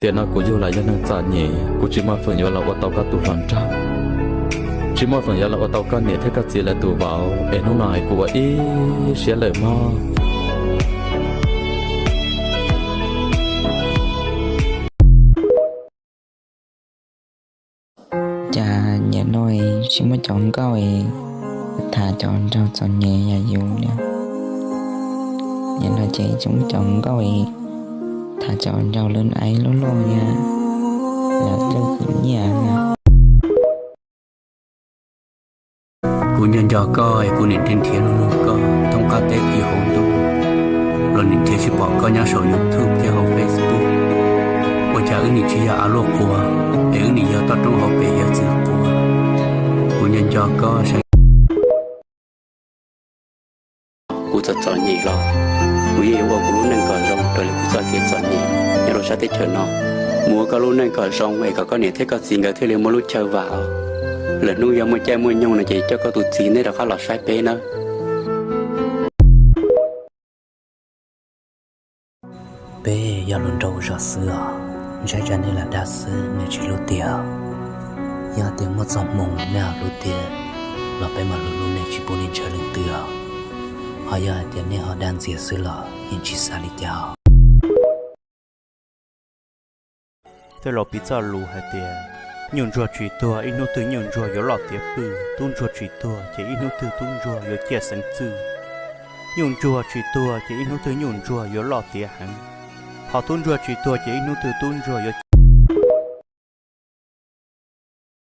Tiam no kuv yug los yog neeg txom nyem, kuv tsis muaj feem yuav los ua tau koj tus hluas nraug, tsis muaj feem yuav los ua tau koj niam thiab koj txiv lawv tus vauv, es hnub no es kuv ua ib siab lawm mog. Cas nim no tsis muaj cov nkauj tham cov nraug txom nyem yam yus li. Nim no ces tsis muaj cov nkauj tham cov nraug lawv aiv loj loj li, lawv lwj khwv nyiaj. Kuv nco nco koj es kuv niam nrhiav nrhiav lug lug koj thoob qab teb tim hauv ntuj, los nim nrhiav tsis pom koj nyob saum YouTube thiab hauv Facebook. Ua cas wb nim tsis yog av luaj quas, es wb nim yog toj roob hauv pes yog txwm quas? Kuv nco nco koj saib. Kuv txom txom nyem los kuv yeej yuav ua kuv lub neej kom zoo raws li kuv txoj kev txom nyem nyob rau sab teb chaws no. Mus ua koj lub neej kom zoo es kom koj niam thiab koj txiv nkawd thiaj li muaj lub chaw vam os. Lwm hnub yog muaj caij muaj nyoog no ces coj koj tus txiv neb rov qab los saib peb nawb. Peb yog hluas nraug zos xwb os, ntshai tsam nej lam dag xwb nej tsis hlub tiag. Yog tias muaj txoj hmoo nej ho hlub tiag los peb mam hlub hlub nej tsis pub nej ntshaw leej twg os. Ho yog hais tias nej ho dag ntxias xwb los yeej tsis xav li cas os. Tej laus piv txoj lus hais tias, nyuj ntsuag tsis tuag ib hnub twg nyuj ntsuag yuav loj tiav pwj, tub ntsuag tsis tuag ces ib hnub twg tub ntsuag yuav ciaj xeev txwj. Nyuj ntsuag tsis tuag ces ib hnub twg nyuj ntsuag yuav loj tiav heev, ho tub ntsuag tsis tuag ces ib hnub twg tub ntsuag yuav